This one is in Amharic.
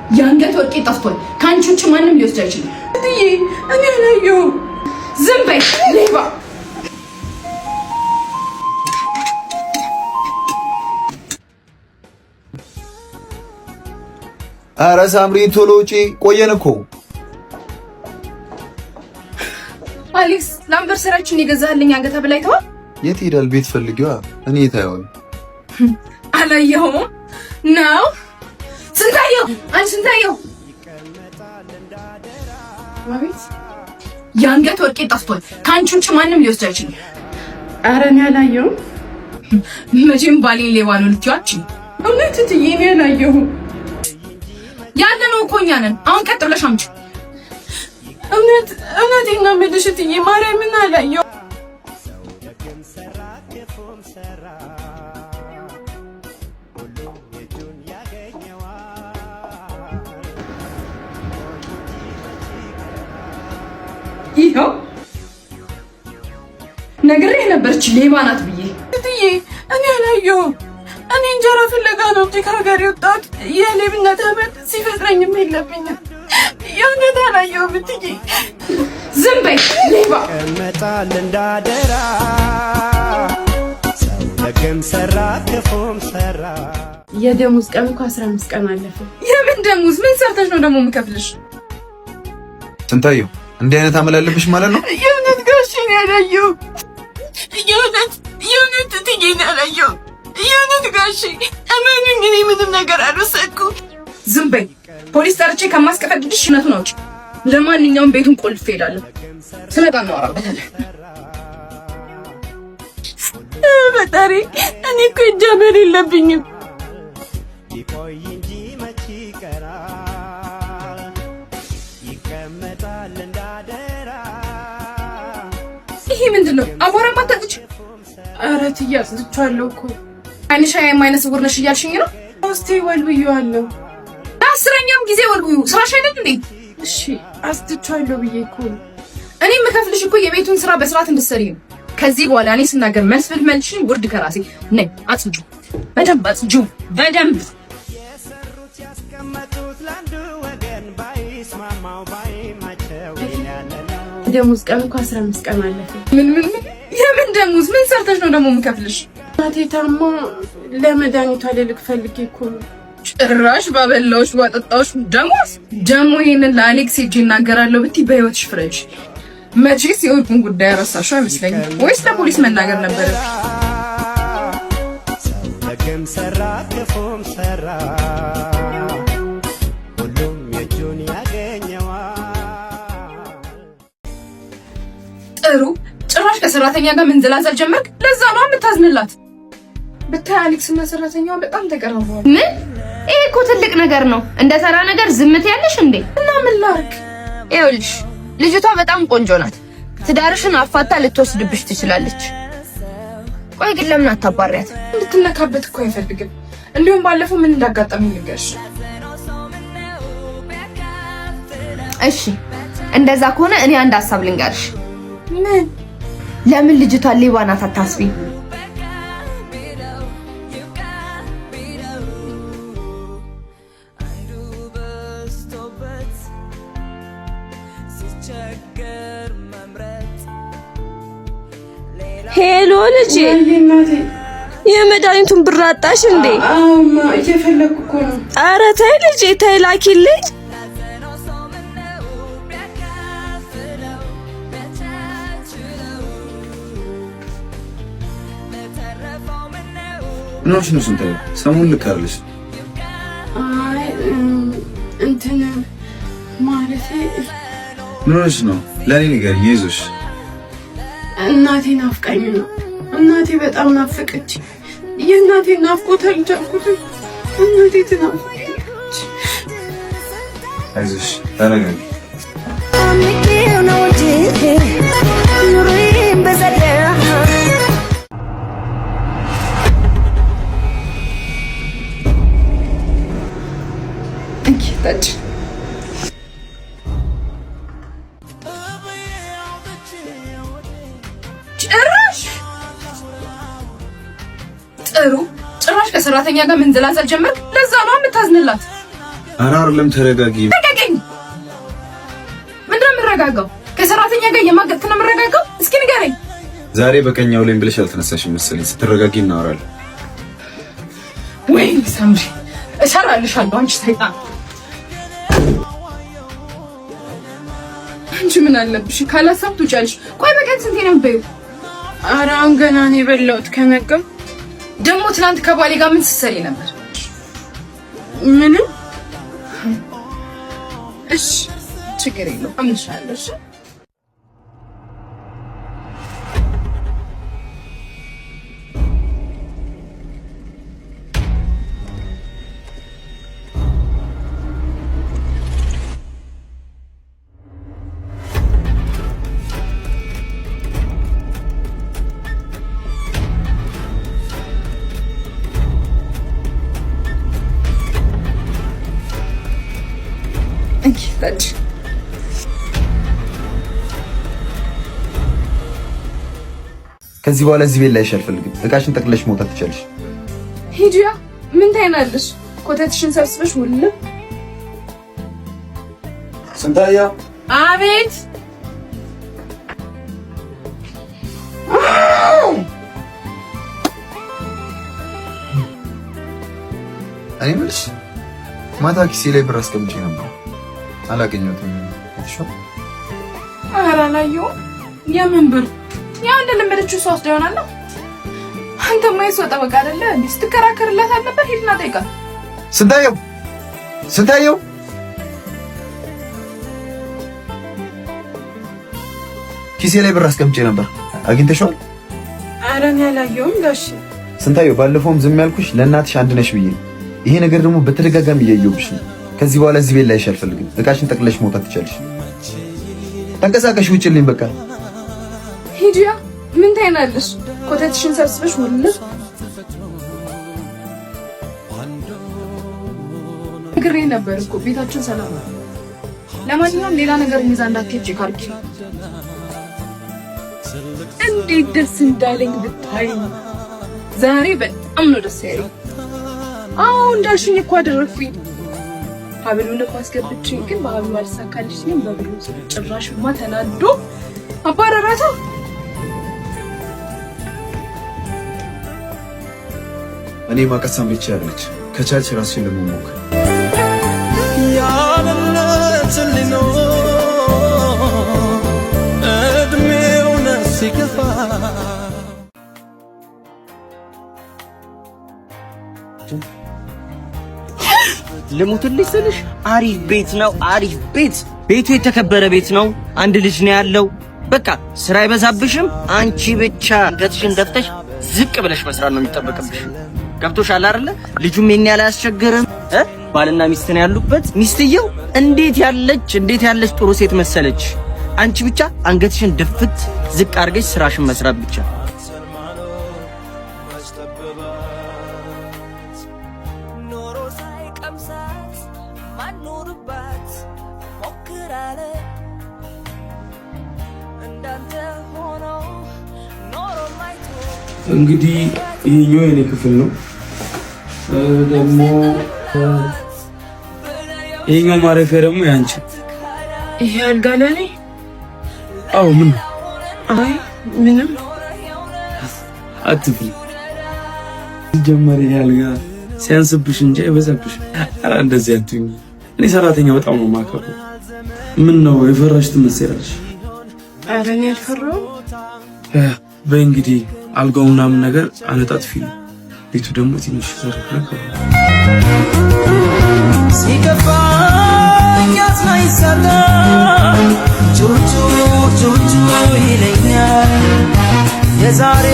የአንገት ወርቄ ጠፍቷል። ከአንቺ ውጭ ማንም ሊወስድ አይችልም። እትዬ እኔ አላየሁም። ዝም በይ ሌባ። ኧረ ሳምሪ ቶሎ ውጪ፣ ቆየን እኮ። አሌክስ ለ anniversary ያችን የገዛህልኝ አንገት ሐብል አይተኸዋል? የት ሄዳል? ቤት ፈልጊዋ። እኔ የት አየዋለሁ? አላየኸውም ነው? ስንታየው፣ አንቺ ስንታየው፣ አቤት። የአንገት ወርቄ ጠፍቷል። ከአንቺ ውጭ ማንም ሊወስድ አይችልም። ኧረ እኔ አላየሁም። መቼም ባሌን ሌባ ነው ልትይው አትችይም። እውነት እትዬ እኔ አላየሁም። ያለነው እኮ እኛ ነን። አሁን ቀጥ ብለሽ አምጪ። እውነት እውነቴን ነው የምልሽ እትዬ ማርያምን አላየሁም። ይኸው ነግሬህ ነበርች ሌባ ናት ብዬ። እትዬ እኔ አላየሁም። እኔ እንጀራ ፍለጋ ነው እንጂ ከሀገር የወጣሁት የሌብነት አመል ሲፈጥረኝም የለብኝም። የእውነት አላየሁም እትዬ። ዝም በይ ሌባ። ይቀመጣል እንዳደራ ሰው ደግም ሰራ ክፉም ሰራ። የደሞዝ ቀን እኮ 15 ቀን አለፈ። የምን ደሞዝ? ምን ሰርተሽ ነው ደግሞ የምከፍልሽ? ስንታየው እንዲህ አይነት አመል አለብሽ ማለት ነው? የእውነት ጋሼ እኔ አላየሁም። የእውነት የእውነት እትዬ እኔ አላየሁም። የእውነት ጋሼ እመኑኝ፣ እኔ ምንም ነገር አልወሰድኩም። ዝም በይ። ፖሊስ ጠርቼ ከማስቀፈድድሽ እውነቱን አውጪ። ለማንኛውም ቤቱን ቆልፌ እሄዳለሁ። ስመጣ እናወራበታለን። ፈጣሪ፣ እኔ እኮ የእጅ አመል የለብኝም። ይቆይ እንጂ መች ይቀራል፣ ይቀመጣል እንዳደራ። ይሄ ምንድን ነው? አቧራ ማታጥች? ኧረ እትዬ አጽድቼዋለሁ እኮ። አይንሽ የማይነ ስውር ነሽ እያልሽኝ ነው? ሶስቴ ወልውዬዋለሁ። ለአስረኛም ጊዜ ወልውዩ። ስራሽ አይደል እንዴ? እሺ አጽድቼዋለሁ ብዬ እኮ ነው። እኔ የምከፍልሽ እኮ የቤቱን ስራ በስርዓት እንድትሰሪ ነው። ከዚህ በኋላ እኔ ስናገር መልስ ብትመልሺ ውርድ ከራሴ ነኝ። አጽጁ፣ በደንብ አጽጁ፣ በደንብ የሰሩት ያስቀመጡት ለአንዱ ወገን ባይስማማው ባይመቸው ያለ ነው። የደሞዝ ቀን እኮ 15 ቀን አለፈ። ምን ምን ምን? የምን ደሞዝ? ምን ሰርተሽ ነው ደግሞ የምከፍልሽ? እናቴ ታማ ለመድኃኒቷ ልልክ ፈልጌ እኮ ነው። ጭራሽ ባበላሁሽ ባጠጣሁሽ ደሞዝ። ደግሞ ይሄንን ለአሌክስ ሄጄ እናገራለሁ ብትይ በህይወትሽ ፍረጅ። መቼስ የወርቁን ጉዳይ ረሳሽው አይመስለኝም። ወይስ ለፖሊስ መናገር ነበረብሽ? ሰው ደግም ሰራ ክፉም ሰራ ሁሉም የእጁን ያገኘዋል። ጥሩ። ጭራሽ ከሰራተኛ ጋር መንዘላዘል ጀመርክ። ለዛ ነው የምታዝንላት። ብታይ አሌክስ እና ሰራተኛዋ በጣም ተቀራርበዋል። ምን? ይሄ እኮ ትልቅ ነገር ነው። እንደ ተራ ነገር ዝምት ያለሽ እንዴ? እና ምን ላድርግ? ይኸውልሽ ልጅቷ በጣም ቆንጆ ናት። ትዳርሽን አፋታ ልትወስድብሽ ትችላለች። ቆይ ግን ለምን አታባሪያት? እንድትነካበት እኮ አይፈልግም። እንዲሁም ባለፈው ምን እንዳጋጠመኝ ልንገርሽ። እሺ እንደዛ ከሆነ እኔ አንድ ሀሳብ ልንገርሽ። ምን? ለምን ልጅቷ ሌባ ናት አታስቢ? Hello ልጄ፣ እናቴ የመድኃኒቱን ብር አጣሽ እንዴ? አማ እየፈለግኩ እኮ ነው። ኧረ ተይ ልጄ ተይ፣ ላኪልኝ። ምን ሆነሽ ነው ስንታየው? ሰሞኑን ልክ አይደለሽ። አይ እንትን ማለቴ ምን ሆነሽ ነው? ለእኔ ንገሪኝ። ይዞሽ እናቴ ናፍቃኝ ነው። እናቴ በጣም ናፍቀች። የእናቴ ናፍቆት አልቻልኩትም። እናቴ ትናፍቀኛለች። አይዞሽ፣ ተረጋጊ። እንኪ ጠጪ። ጭራሽ ጥሩ። ጭራሽ ከሰራተኛ ጋር መንዘላዘል ጀመርክ። ለዛ ነው የምታዝንላት። ኧረ አይደለም፣ ተረጋጊ። ተረጋገኝ። ምንድን ነው የምረጋጋው? ከሰራተኛ ጋር የማገጥክ ነው የምረጋጋው? እስኪ ንገረኝ። ዛሬ በቀኛው ላይም ብለሽ አልተነሳሽም መሰለኝ። ስትረጋጊ እናወራለን። ወይኔ ሳምሪ፣ እሰራልሻለሁ። አንቺ ሰይጣን! አንቺ ምን አለብሽ? ካላሰብኩ ትውጫለሽ። ቆይ በቀን ስንቴ ነው የምትበይው? ኧረ አሁን ገና ነው የበላሁት ከነገም። ደግሞ ትናንት ከባሌ ጋር ምን ስትሰሪ ነበር? ምንም። እሺ ችግር የለውም አምንሻለሁ። እሺ ጠጪ። ከዚህ በኋላ እዚህ ቤት ላይሽ አልፈልግም። እቃሽን ጠቅለሽ መውጣት ትችያለሽ። ሂጂያ። ምን ታይናለሽ? ኮተትሽን ሰብስበሽ ውልም። ስንታየው። አቤት። እኔ የምልሽ ማታ ኪሴ ላይ ብር አስቀምጬ ነበር፣ አላገኘሁትም። አይተሽዋል? ኧረ አላየሁም። የምን ብር? ያው እንደለመደችው እሷ ወስዳ ይሆናል። አንተማ የእሷ ጠበቃ አይደለ እንዴ? ስትከራከርላት አልነበር? ሂድና ጠይቃት። ስንታየው፣ ስንታየው፣ ኪሴ ላይ ብር አስቀምጬ ነበር፣ አግኝተሽዋል? ኧረ እኔ አላየሁም ጋሼ። ስንታየው፣ ባለፈውም ዝም ያልኩሽ ለእናትሽ አንድ ነሽ ብዬ ነው። ይሄ ነገር ደግሞ በተደጋጋሚ እያየሁብሽ ነው። ከዚህ በኋላ እዚህ ቤት ላይሽ አልፈልግም። እቃሽን ጠቅለሽ መውጣት ትችያለሽ። ተንቀሳቀሽ፣ ውጭልኝ በቃ። ሂጂያ። ምን ታይናለሽ? ኮተትሽን ሰብስበሽ ውልም። ነግሬ ነበር እኮ ቤታችን ሰላም ነው። ለማንኛውም ሌላ ነገር ይዛ እንዳትሄጂ ካልኪ። እንዴት ደስ እንዳለኝ ብታይ! ዛሬ በጣም ነው ደስ ያለኝ። አዎ እንዳልሽኝ እኮ አደረግኩኝ። ሀብሉንም አስገብቼ ግን በሀብሉ አልሳካልሽ ሲለኝ በብሉ ጭራሽማ ተናዶ አባረራታ። እኔ ማቀሳም ብቻ ያለች ከቻልሽ ራስሽን ለመሞከር ልሙትልሽ ስልሽ አሪፍ ቤት ነው። አሪፍ ቤት፣ ቤቱ የተከበረ ቤት ነው። አንድ ልጅ ነው ያለው። በቃ ስራ አይበዛብሽም። አንቺ ብቻ አንገትሽን ደፍተሽ ዝቅ ብለሽ መስራት ነው የሚጠበቅብሽ። ገብቶሻል አይደለ? ልጁም የኔ ያለ አያስቸግርም። ባልና ሚስት ነው ያሉበት። ሚስትየው እንዴት ያለች እንዴት ያለች ጥሩ ሴት መሰለች። አንቺ ብቻ አንገትሽን ድፍት ዝቅ አድርገሽ ስራሽን መስራት ብቻ። እንግዲህ ይሄኛው የኔ ክፍል ነው። ደግሞ ይሄኛው ማረፊያ ደግሞ ያንቺ። ይሄ አልጋ ለኔ? አዎ። ምን? አይ ምንም። አትፍሪ። ሲጀመር ይሄ አልጋ ሲያንስብሽ እንጂ አይበዛብሽ። ኧረ እንደዚህ አትሁኝ። እኔ ሰራተኛ በጣም ነው የማከብረው። ምን ነው የፈራሽ ትመስያለሽ? ኧረ እኔ አልፈራሁም። በይ እንግዲህ አልጋው ምናምን ነገር አነጣጥፊ ነው። ቤቱ ደግሞ ትንሽ ዘረፍረፍ ሲከፋኝ አጽናኝ ሳጣ ጩጩ ጩጩ ይለኛል የዛሬ